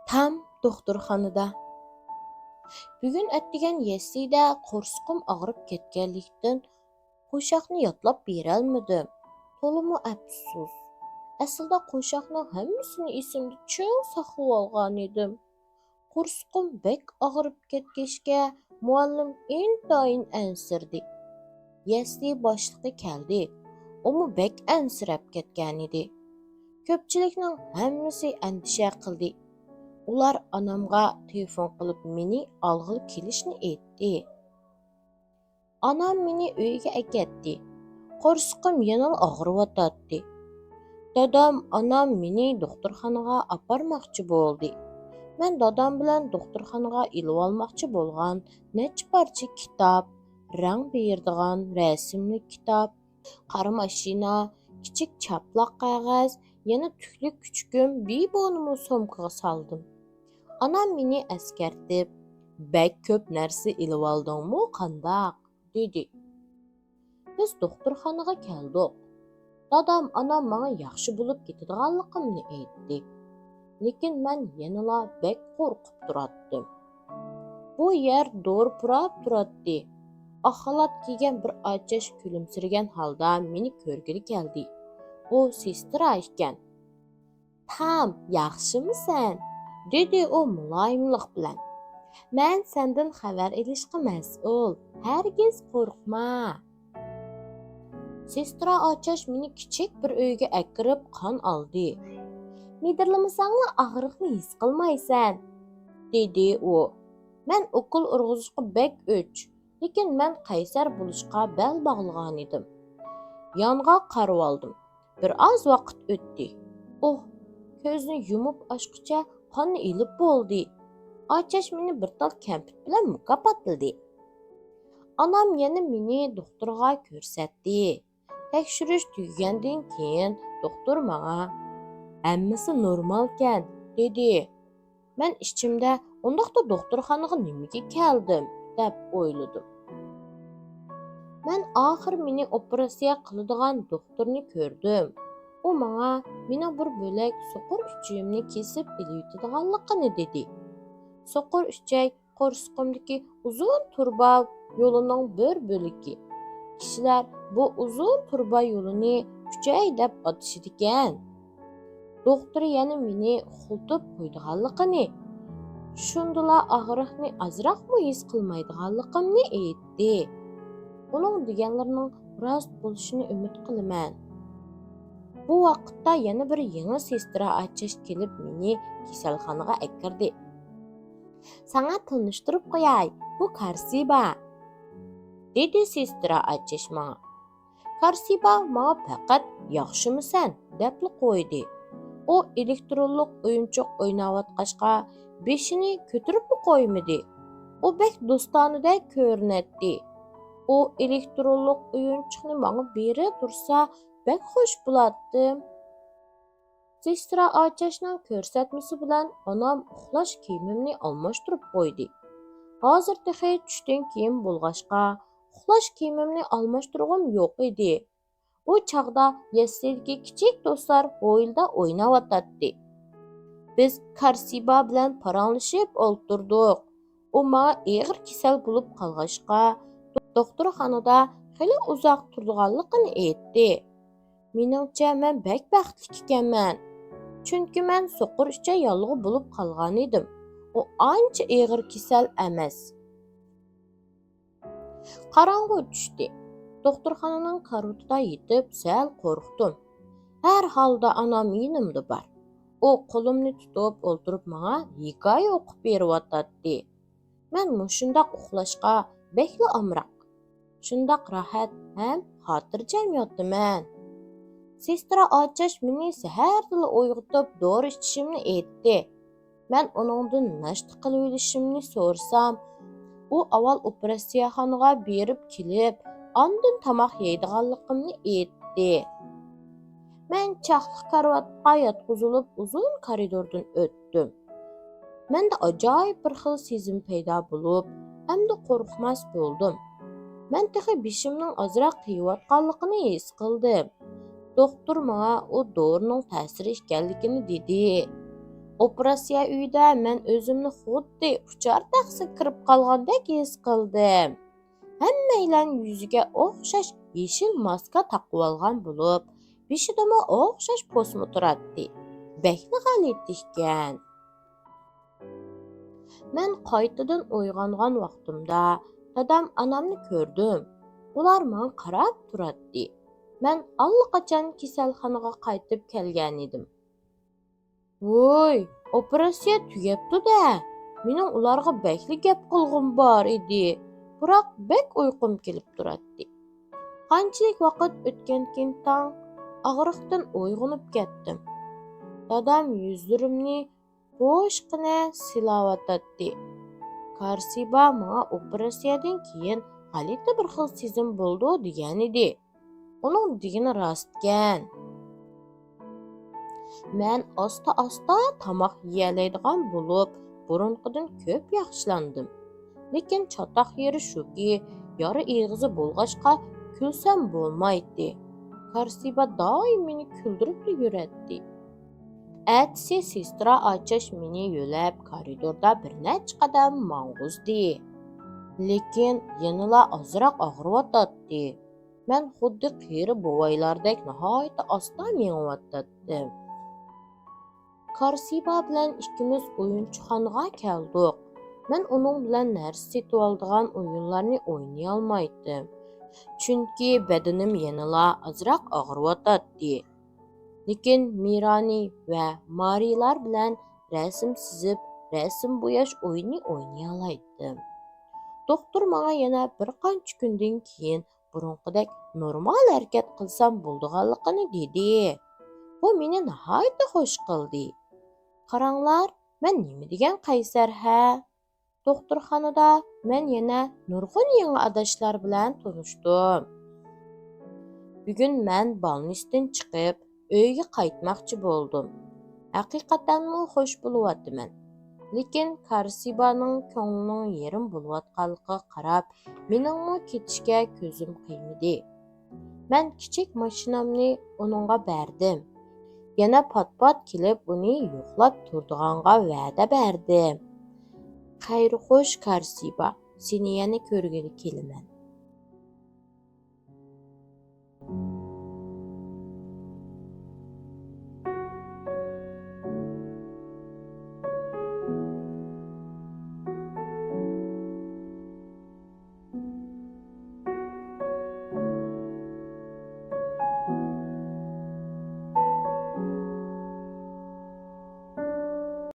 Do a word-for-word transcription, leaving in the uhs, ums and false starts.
تام دوختۇرخانىدا. بۈگۈن ئەتىگەن يەسلىدە قورسىقىم ئاغرىپ كەتكەنلىكتىن، قوشاقنى يادلاپ بېرەلمىدىم. تولىمۇ ئەپسۇس. ئەسلىدە قوشاقنىڭ ھەممىسىنى ئېسىمدە چىڭ ساقلىۋالغانىدىم. قورسىقىم بەك ئاغرىپ كەتكەچكە، مۇئەللىم ئىنتايىن ئەنسىرىدى. يەسلى باشلىقى كەلدى. ئۇمۇ بەك ئەنسىرەپ كەتكەنىدى. كۆپچىلىكنىڭ ھەممىسى ئەندىشە قىلدى. ئۇلار ئانامغا تېلېفون قىلىپ مېنى ئالغىلى كېلىشنى ئېيتتى. ئانام مېنى ئۆيگە ئەكەتتى. قورسىقىم يەنىلا ئاغرىۋاتاتتى. دادام، ئانام مېنى دوختۇرخانىغا ئاپارماقچى بولدى. مەن دادام بىلەن دوختۇرخانىغا ئېلىۋالماقچى بولغان نەچچە پارچە كىتاب، رەڭ بېرىدىغان رەسىملىك كىتاب، قارا ماشىنا، كىچىك چاپلاق قەغەز، يەنە تۈكلۈك كۈچۈكۈم بىبونىمۇ سومكىغا سالدىم. ئانام مېنى ئەسكەرتىپ، «بەك كۆپ نەرسە ئېلىۋالدىڭمۇ قانداق؟» دېدى. بىز دوختۇرخانىغا كەلدۇق. دادام، ئانام ماڭا ياخشى بولۇپ كېتىدىغانلىقىمنى ئېيتتى. لېكىن مەن يەنىلا بەك قورقۇپ تۇراتتىم. بۇ يەر دورا پۇراپ تۇراتتى. ئاق خالات كىيگەن بىر ئاچاش كۈلۈمسىرىگەن ھالدا مېنى كۆرگىلى كەلدى. ئۇ سېسترا ئىكەن. «تام، ياخشىمۇسەن؟» دېدى ئۇ مۇلايىملىق بىلەن. «مەن سەندىن خەۋەر ئېلىشقا مەسئۇل. ھەرگىز قورقما.» سېسترا ئاچاش مېنى كىچىك بىر ئۆيگە ئەكىرىپ قان ئالدى. «مىدىرلىمىساڭلا ئاغرىقنى ھېس قىلمايسەن»، دېدى ئۇ. مەن ئوكۇل ئۇرغۇزۇشقا بەك ئۆچ، لېكىن مەن قەيسەر بولۇشقا بەل باغلىغانىدىم. يانغا قارىۋالدىم. بىر ئاز ۋاقىت ئۆتتى. ئوھ، كۆزنى يۇمۇپ ئاچقۇچە قاننى ئېلىپ بولدى. ئاچاش مېنى بىر تال كەمپۈت بىلەن مۇكاپاتلىدى. ئانام يەنە مېنى دوختۇرغا كۆرسەتتى. تەكشۈرۈش تۈگىگەندىن كېيىن دوختۇر ماڭا، «ھەممىسى نورمالكەن» دېدى. مەن ئىچىمدە، «ئۇنداقتا دوختۇرخانىغا نېمىگە كەلدىم؟» دەپ ئويلىدىم. مەن ئاخىر مېنى ئوپېراتسىيە قىلىدىغان دوختۇرنى كۆردۈم. ئۇ ماڭا مېنىڭ بىر بۆلەك سوقۇر ئۈچىيىمنى كېسىپ ئېلىۋېتىدىغانلىقىنى دېدى. سوقۇر ئۈچەي قورسىقىمدىكى ئۇزۇن تۇرۇبا يولىنىڭ بىر بۆلىكى. كىشىلەر بۇ ئۇزۇن تۇرۇبا يولىنى ئۈچەي دەپ ئاتىشىدىكەن. دوختۇر يەنە مېنى ئۇخلىتىپ قويىدىغانلىقىنى، شۇندىلا ئاغرىقنى ئازراقمۇ ھېس قىلمايدىغانلىقىمنى ئېيتتى. ئۇنىڭ دېگەنلىرىنىڭ راست بولۇشىنى ئۈمىد قىلىمەن. بۇ ۋاقىتتا يەنە بىر يېڭى سېسترا ئاچاش كېلىپ مېنى كېسەلخانىغا ئەكىردى. «ساڭا تونۇشتۇرۇپ قوياي، بۇ كارسىبا»، دېدى سېسترا ئاچاش ماڭا. كارسىبا ماڭا پەقەت «ياخشىمۇسەن؟» دەپلا قويدى. ئۇ ئېلېكترونلۇق ئويۇنچۇق ئويناۋاتقاچقا بېشىنى كۆتۈرۈپمۇ قويمىدى. ئۇ بەك دوستانىدەك كۆرۈنەتتى. ئۇ ئېلېكترونلۇق ئويۇنچۇقنى ماڭا بېرە تۇرسا بەك خۇش بولاتتىم. سېسترا ئاچاشنىڭ كۆرسەتمىسى بىلەن ئانام ئۇخلاش كىيىمىمنى ئالماشتۇرۇپ قويدى. ھازىر تېخى چۈشتىن كېيىن بولغاچقا، ئۇخلاش كىيىمىمنى ئالماشتۇرغۇم يوق ئىدى. ئۇ چاغدا يەسلىدىكى كىچىك دوستلار ھويلىدا ئويناۋاتاتتى. بىز كارسىبا بىلەن پاراڭلىشىپ ئولتۇردۇق. ئۇ ماڭا ئېغىر كېسەل بولۇپ قالغاچقا، دوختۇرخانىدا خېلى ئۇزاق تۇرىدىغانلىقىنى ئېيتتى. مېنىڭچە، مەن بەك بەختلىك ئىكەنمەن. چۈنكى مەن سوقۇر ئۈچەي ياللۇغى بولۇپ قالغانىدىم. ئۇ ئانچە ئېغىر كېسەل ئەمەس. قاراڭغۇ چۈشتى. دوختۇرخانىنىڭ كارىۋىتىدا يېتىپ سەل قورقتۇم. ھەر ھالدا ئانام يېنىمدا بار. ئۇ قولۇمنى تۇتۇپ ئولتۇرۇپ ماڭا ھېكايە ئوقۇپ بېرىۋاتاتتى. مەن مۇشۇنداق ئۇخلاشقا بەكلا ئامراق. شۇنداق راھەت ھەم خاتىرجەم ياتىمەن. سېسترا ئاچاش مېنى سەھەردىلا ئويغىتىپ دورا ئىچىشىمنى ئېيتتى. مەن ئۇنىڭدىن ناشتا قىلىۋېلىشىمنى سورىسام، ئۇ ئاۋۋال ئوپېراتسىيەخانىغا بېرىپ كېلىپ، ئاندىن تاماق يەيدىغانلىقىمنى ئېيتتى. مەن چاقلىق كارىۋاتقا ياتقۇزۇلۇپ، ئۇزۇن كارىدوردىن ئۆتتۈم. مەندە ئاجايىپ بىر خىل سېزىم پەيدا بولۇپ، ئەمدى قورقماس بولدۇم. مەن تېخى بېشىمنىڭ ئازراق قېيىۋاتقانلىقىنى ھېس قىلدىم. دوختۇر ماڭا ئۇ دورىنىڭ تەسىرى ئىكەنلىكىنى دېدى. ئوپېراتسىيە ئۆيىدە مەن ئۆزۈمنى خۇددى ئۇچار تەخسىگە كىرىپ قالغاندەك ھېس قىلدىم. ھەممەيلەن يۈزىگە ئوخشاش يېشىل ماسكا تاقىۋالغان بولۇپ، بېشىدىمۇ ئوخشاش پوسما تۇراتتى. بەكلا غەلىتە ئىكەن. مەن قايتىدىن ئويغانغان ۋاقتىمدا دادام ئانامنى كۆردۈم. ئۇلار ماڭا قاراپ تۇراتتى. مەن ئاللىقاچان كېسەلخانىغا قايتىپ كەلگەنىدىم. ۋوي، ئوپېراتسىيە تۈگەپتۇ-دە! مېنىڭ ئۇلارغا بەكلا گەپ قىلغۇم بار ئىدى، بىراق بەك ئۇيقۇم كېلىپ تۇراتتى. قانچىلىك ۋاقىت ئۆتكەنكىن تاڭ ئاغرىقتىن ئويغىنىپ كەتتىم. دادام يۈزلىرىمنى بوشقىنە سىلاۋاتاتتى. كارسىبا ماڭا ئوپېراتسىيەدىن كېيىن غەلىتە بىر خىل سېزىم بولىدۇ دېگەنىدى. ئۇنىڭ دېگىنى راستكەن. مەن ئاستا-ئاستا تاماق يېيەلەيدىغان بولۇپ، بۇرۇنقىدىن كۆپ ياخشىلاندىم. لېكىن چاتاق يېرى شۇكى، يارا ئېغىزى بولغاچقا كۈلسەم بولمايتتى. كارسىبا دائىم مېنى كۈلدۈرۈپلا يۈرەتتى. ئەتىسى سېسترا ئاچاش مېنى يۆلەپ، كارىدوردا بىر نەچچە قەدەم ماڭغۇزدى. لېكىن يەنىلا ئازراق ئاغرىۋاتاتتى. مەن خۇددى قېرى بوۋايلاردەك ناھايىتى ئاستا مېڭىۋاتاتتىم. كارسىبا بىلەن ئىككىمىز ئويۇنچۇخانىغا كەلدۇق. مەن ئۇنىڭ بىلەن نەرسە سېتىۋالىدىغان ئويۇنلارنى ئوينىيالمايتتىم. چۈنكى بەدىنىم يەنىلا ئازراق ئاغرىۋاتاتتى. لېكىن مىرانى ۋە مارىلار بىلەن رەسىم سىزىپ، رەسىم بوياش ئويۇنى ئوينىيالايتتىم. دوختۇر ماڭا يەنە بىر قانچە كۈندىن كېيىن بۇرۇنقىدەك نورمال ھەرىكەت قىلسام بولىدىغانلىقىنى دېدى. بۇ مېنى ناھايىتى خوش قىلدى. قاراڭلار، مەن نېمە دېگەن قەيسەر ھە؟ دوختۇرخانىدا مەن يەنە نۇرغۇن يېڭى ئاداشلار بىلەن تونۇشتۇم. بۈگۈن مەن بالنىستىن چىقىپ، ئۆيگە قايتماقچى بولدۇم. ھەقىقەتەنمۇ خوش بولۇۋاتىمەن. لېكىن كارسىبانىڭ كۆڭلىنىڭ يېرىم بولۇۋاتقانلىقىغا قاراپ، مېنىڭمۇ كېتىشكە كۆزۈم قىيمىدى. مەن كىچىك ماشىنامنى ئۇنىڭغا بەردىم. يەنە پات-پات كېلىپ ئۇنى يوقلاپ تۇرىدىغانغا ۋەدە بەردىم. خەير خوش، كارسىبا، سېنى يەنە كۆرگىلى كېلىمەن.